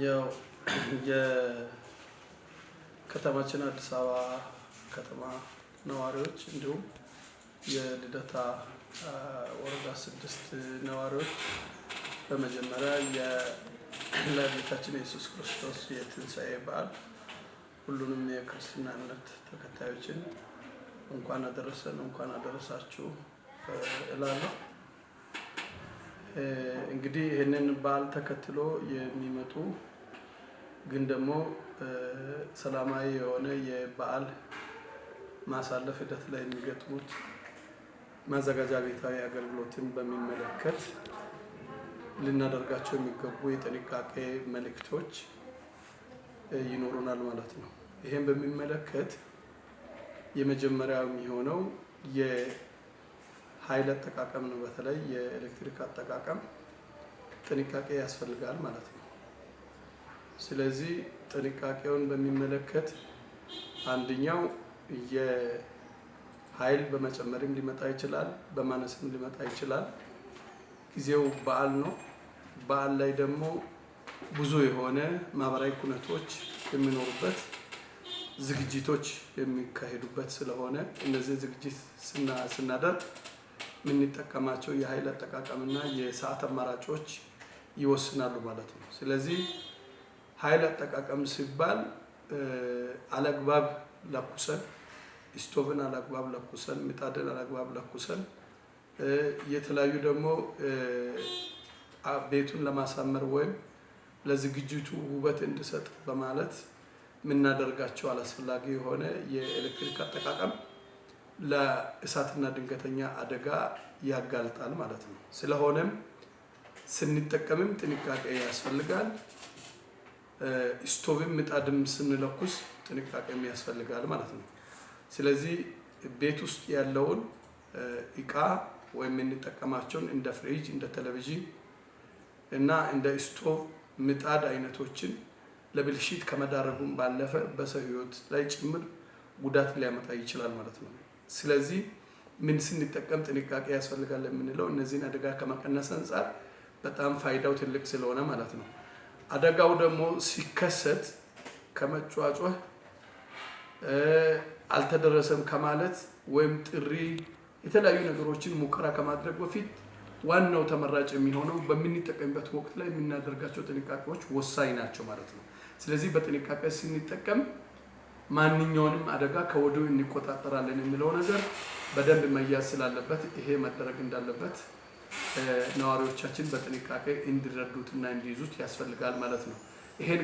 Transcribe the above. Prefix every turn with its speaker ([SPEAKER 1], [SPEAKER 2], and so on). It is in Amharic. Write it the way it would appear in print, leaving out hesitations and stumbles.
[SPEAKER 1] ያው የከተማችን አዲስ አበባ ከተማ ነዋሪዎች እንዲሁም የልደታ ወረዳ 6 ነዋሪዎች፣ በመጀመሪያ ለጌታችን ኢየሱስ ክርስቶስ የትንሣኤ በዓል ሁሉንም የክርስትና እምነት ተከታዮችን እንኳን አደረሰን፣ እንኳን አደረሳችሁ እላለሁ። እንግዲህ ይህንን በዓል ተከትሎ የሚመጡ ግን ደግሞ ሰላማዊ የሆነ የበዓል ማሳለፍ ሂደት ላይ የሚገጥሙት ማዘጋጃ ቤታዊ አገልግሎትን በሚመለከት ልናደርጋቸው የሚገቡ የጥንቃቄ መልእክቶች ይኖሩናል ማለት ነው። ይሄን በሚመለከት የመጀመሪያው የሚሆነው የኃይል አጠቃቀም ነው። በተለይ የኤሌክትሪክ አጠቃቀም ጥንቃቄ ያስፈልጋል ማለት ነው። ስለዚህ ጥንቃቄውን በሚመለከት አንደኛው የኃይል በመጨመርም ሊመጣ ይችላል፣ በማነስም ሊመጣ ይችላል። ጊዜው በዓል ነው። በዓል ላይ ደግሞ ብዙ የሆነ ማህበራዊ ኩነቶች የሚኖሩበት፣ ዝግጅቶች የሚካሄዱበት ስለሆነ እነዚህን ዝግጅት ስናደርግ የምንጠቀማቸው የኃይል አጠቃቀምና የሰዓት አማራጮች ይወስናሉ ማለት ነው። ስለዚህ ኃይል አጠቃቀም ሲባል አላግባብ ለኩሰን፣ ስቶቭን አላግባብ ለኩሰን፣ ምጣድን አላግባብ ለኩሰን፣ የተለያዩ ደግሞ ቤቱን ለማሳመር ወይም ለዝግጅቱ ውበት እንዲሰጥ በማለት የምናደርጋቸው አላስፈላጊ የሆነ የኤሌክትሪክ አጠቃቀም ለእሳትና ድንገተኛ አደጋ ያጋልጣል ማለት ነው። ስለሆነም ስንጠቀምም ጥንቃቄ ያስፈልጋል። ስቶቭም ምጣድም ስንለኩስ ጥንቃቄም ያስፈልጋል ማለት ነው። ስለዚህ ቤት ውስጥ ያለውን እቃ ወይም የምንጠቀማቸውን እንደ ፍሪጅ፣ እንደ ቴሌቪዥን እና እንደ ስቶቭ፣ ምጣድ አይነቶችን ለብልሽት ከመዳረጉም ባለፈ በሰው ሕይወት ላይ ጭምር ጉዳት ሊያመጣ ይችላል ማለት ነው። ስለዚህ ምን ስንጠቀም ጥንቃቄ ያስፈልጋል የምንለው እነዚህን አደጋ ከመቀነስ አንጻር በጣም ፋይዳው ትልቅ ስለሆነ ማለት ነው። አደጋው ደግሞ ሲከሰት ከመጯጯህ፣ አልተደረሰም ከማለት ወይም ጥሪ የተለያዩ ነገሮችን ሙከራ ከማድረግ በፊት ዋናው ተመራጭ የሚሆነው በምንጠቀምበት ወቅት ላይ የምናደርጋቸው ጥንቃቄዎች ወሳኝ ናቸው ማለት ነው። ስለዚህ በጥንቃቄ ስንጠቀም ማንኛውንም አደጋ ከወዲሁ እንቆጣጠራለን የሚለው ነገር በደንብ መያዝ ስላለበት ይሄ መደረግ እንዳለበት ነዋሪዎቻችን በጥንቃቄ እንዲረዱትና እንዲይዙት ያስፈልጋል ማለት ነው። ይሄን